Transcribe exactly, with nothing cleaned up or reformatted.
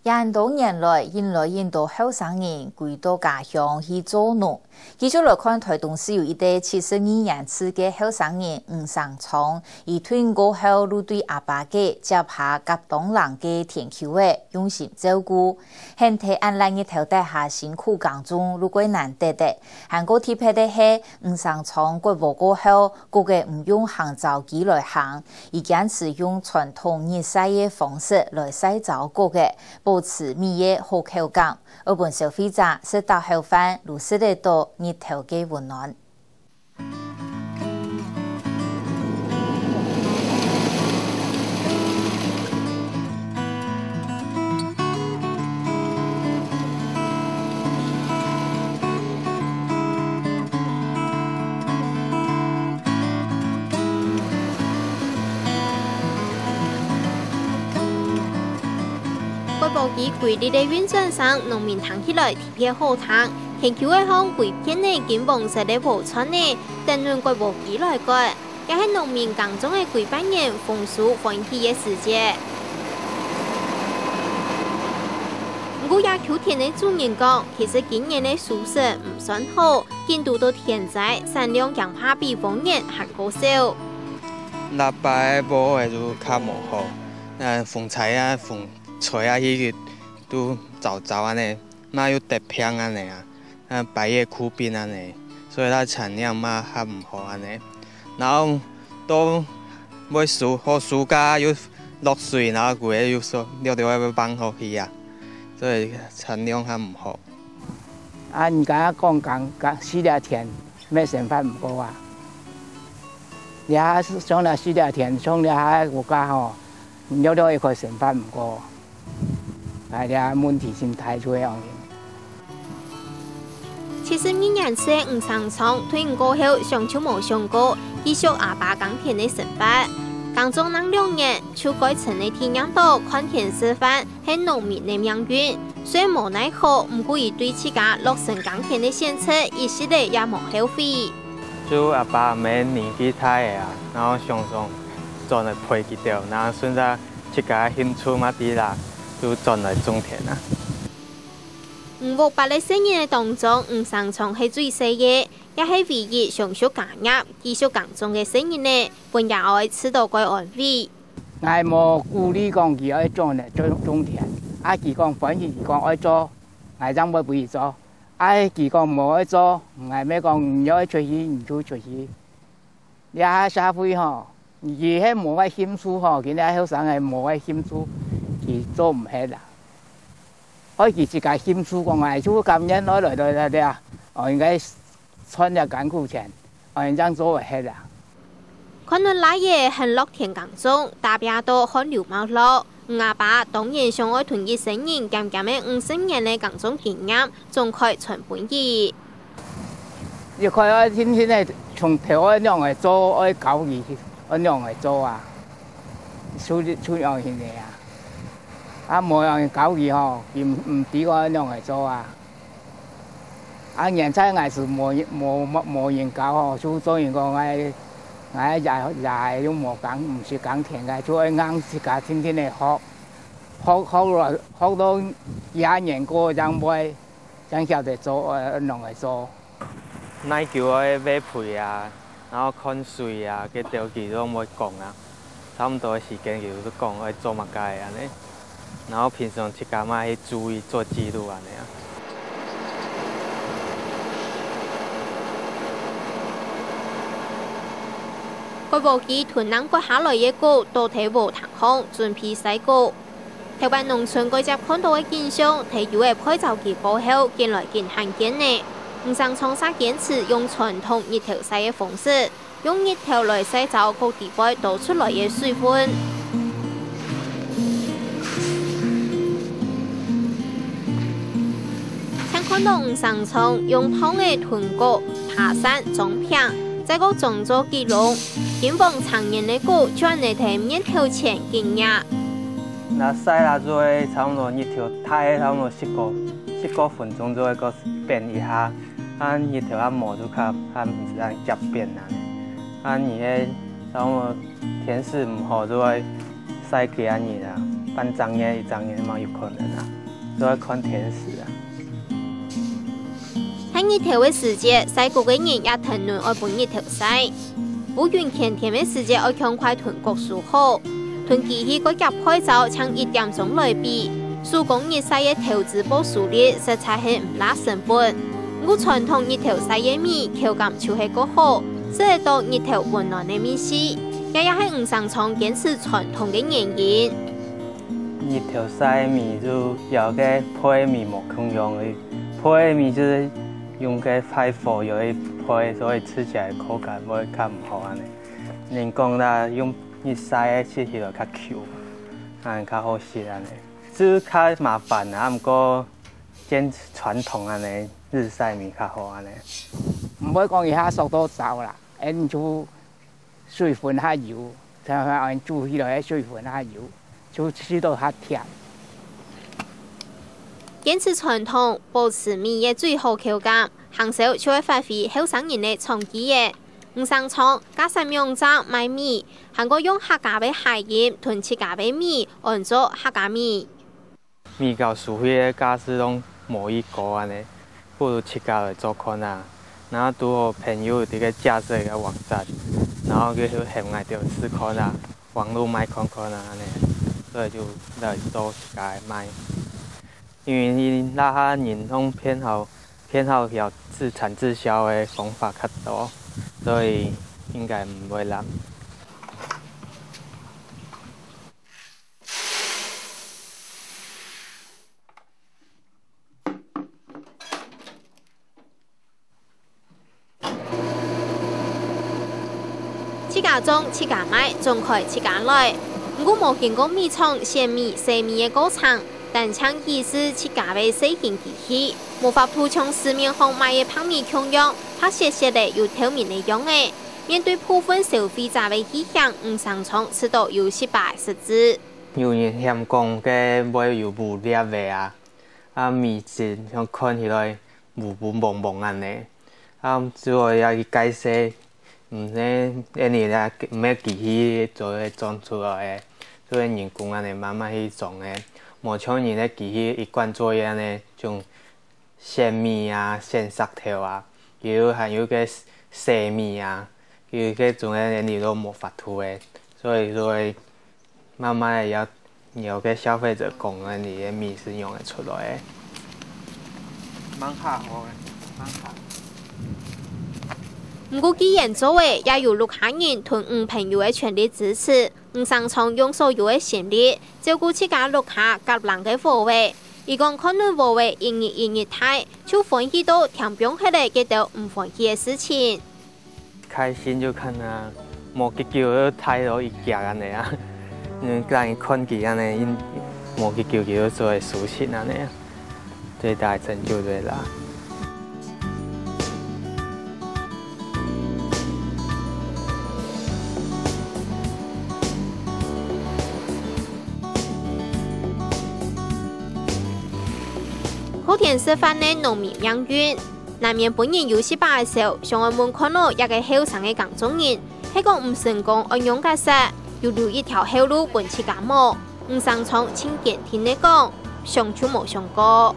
也恁多年來，引來恁多後生人歸到家鄉去做農。繼續來看，臺東市有一個七十二年次个後生人吳成昌，佢退伍過後，就對阿爸个接下甲當冷个田坵仔，用心照顧。 肯在恁熱日頭底下辛苦耕種，就蓋難得个。還過特別个係，吳成昌割禾過後，穀仔毋用行燥機來行，佢堅持用傳統日曬个方式來曬燥穀仔，保持米个好口感，愛分消費者食到口飯，就食得到日頭个溫暖。 割禾機規律个運轉聲，農民聽起來特別好聽。田坵仔項歸片个金黃色个禾椆仔，等等割禾機來割，也係農民耕種个歸半年豐收歡喜个時節。毋過，這坵田个主人講，其實今年个收成毋算好，緊堵著天災，產量驚怕比往年還過少。這擺个禾仔就較無好，啊，風颱啊，風吹啊去，就燥燥恁呢。 嘛有得病恁呢啊，啊，百葉枯病恁呢，所以佢產量嘛較毋好恁呢。然後到尾暑，好暑假又落水，然後佢又說，了了會放好去啊，所以產量較毋好。啊，你剛剛講講講四粒田，乜生發毋過啊？你還是像這四粒田，像這下个國家吼，了了一塊生發毋過。 哎，這問題真大，就係恁樣。七十二年次个吳成昌退伍過後，想就無想過，繼續阿爸耕田个生活。耕種吂兩年，就蓋深个體驗著看天食飯係農民个命運。雖無奈何，毋過佢對自家落身耕田个選擇，一息仔也無後悔。就阿爸阿姆年紀大了啊，然後常常轉來陪佢兜，然後順續 自家个興趣嘛知啦，就轉來種田啊。吳屋八個細人仔當中，吳成昌係最細个，也係唯一相續家業、繼續耕種个細人仔，分爺哀試著蓋安慰。𠊎無鼓勵講佢愛轉來種，種田，啊，佢講歡喜，佢講愛做，𠊎正會分佢做。啊，佢講無愛做，𠊎乜講你愛出去，你就出去。 這下社會吼，佢係無个興趣吼，今日後生个無个興趣，佢做毋忒啊。愛佢自家興趣講，哎，就甘願來來來來來，哦，應該賺這艱苦錢，哦，恁樣做會忒啊。看到倈仔肯落田耕種，打拚到汗流脈落，吳阿爸當然想愛同一生人撿撿个五十年个耕種經驗， 總開傳分佢。一開愛定定个，從頭愛仰仔做，愛教佢愛仰仔做啊，就，就恁樣个啊。啊，無人教佢吼，佢毋，毋知愛仰仔做啊。啊，現在𠊎係無，無，無，無人教吼，就做人講𠊎，𠊎爺，爺又無耕，毋識耕田个，就愛硬自家定定个學，學，學來，學到幾下年過正會 正曉得做，呃，仰仔做。耐久愛餵肥啊，然後看水啊，該兜佢都會講啊。差毋多个時間佢就講愛做麼个恁呢，然後平常自家嘛去注意做記錄恁呢啊。割禾機同吂割下來个穀，倒在禾埕項，準備曬穀。 頭擺農村蓋輒看到个景象，在有个配燥機過後，緊來緊罕見呢。吳成昌煞堅持用傳統日頭曬个方式，用日頭來曬燥穀底背多出來个水分。像看到吳成昌用疱仔吞穀、拍散、裝平，再過裝做雞籠，金黃晶瑩个穀就恁呢在日頭前緊熱。 若曬啦，就會差毋多日頭大，差毋多十過，十過分鐘就會過變一下，啊，日頭啊無就較，較毋使恁遽變啊。啊，你个差毋多天時毋好就會曬幾下日啊。半隻月、一隻月嘛有可能啊，都要看天時啊。 大日頭个時節，晒穀个人也跈等愛分日頭晒。烏雲𤸁天个時節，愛暢快同穀收好。同機器割莢配燥淨一點鐘來比，手工日晒个投資報酬率實在係毋罅成本。毋過傳統日頭晒个米，口感就係較好，食得到日頭溫暖个味緒，這也係吳生昌堅持傳統个原因。日頭晒个米就摎該焙个米無共樣个，焙个米就係 用該壞火油去焙，所以食起來口感會較毋好恁呢。人講啦，用日晒个食起來較Q，恁較好食恁呢。就較麻煩啊，毋過堅持傳統恁呢，日晒米較好恁呢。毋會講一下熟到燥啦，恁就水分較油，像像恁煮起來个水分較油，就食到較甜。堅持傳統，保持米个最好口感，行銷就會發揮後生人个創意个。吳生昌隔三兩站賣米，還過用客家个諧音同自家个米安做客家米。 米摎收起个價數攏無異高恁呢，不如自家來做看啊。然後拄好朋友有一個架設一個網站，然後佢就喊𠊎兜試看啊，網路賣看看啊恁呢，所以就來做自家个賣。因為這下人攏偏好偏好摎自產自銷个方法較多，所以應該毋會濫。 自家種、自家賣，種開自家來。毋過無經過米廠選米、洗米个過程，單淨依賴自家个細型機器，無法度像市面項賣个白米共樣，白雪雪个有透明个樣仔。面對部分消費者个意見，吳生昌試著有失敗个實質。 有人嫌講該會有污礪个啊，啊米質像看起來烏烏濛濛恁呢，啊就愛愛去改善，毋係恁呢啦，毋係機器做得種出來个，做得人工恁呢慢慢去種个，無像人个機器一罐做一樣呢，種 選米啊、選石頭啊，又還有个洗米啊，有个種个連你都無法度个，所以說慢慢个要有个消費者講个你个米是用得出來个。蠻好个，蠻好。毋過既然做个，也有六下人同女朋友个全力支持，吳生昌用所有个心力，照顧自家六下合挵个禾仔。 佢講看等禾仔一日一日大，就歡喜到添放忒了該兜毋歡喜个事情。開心就看啊，無幾久就大到一腳恁呢啊。嗯，當然看佢恁呢，無幾久佢就做得收成恁呢啊，最大个成就對啦。 靠田食飯个農民命運，難免分人有失敗个時候，想愛問看著這個後生个耕種人，係講毋成功愛仰結煞，有留一條後路分自家無？吳生昌盡堅定个講，想就無想過。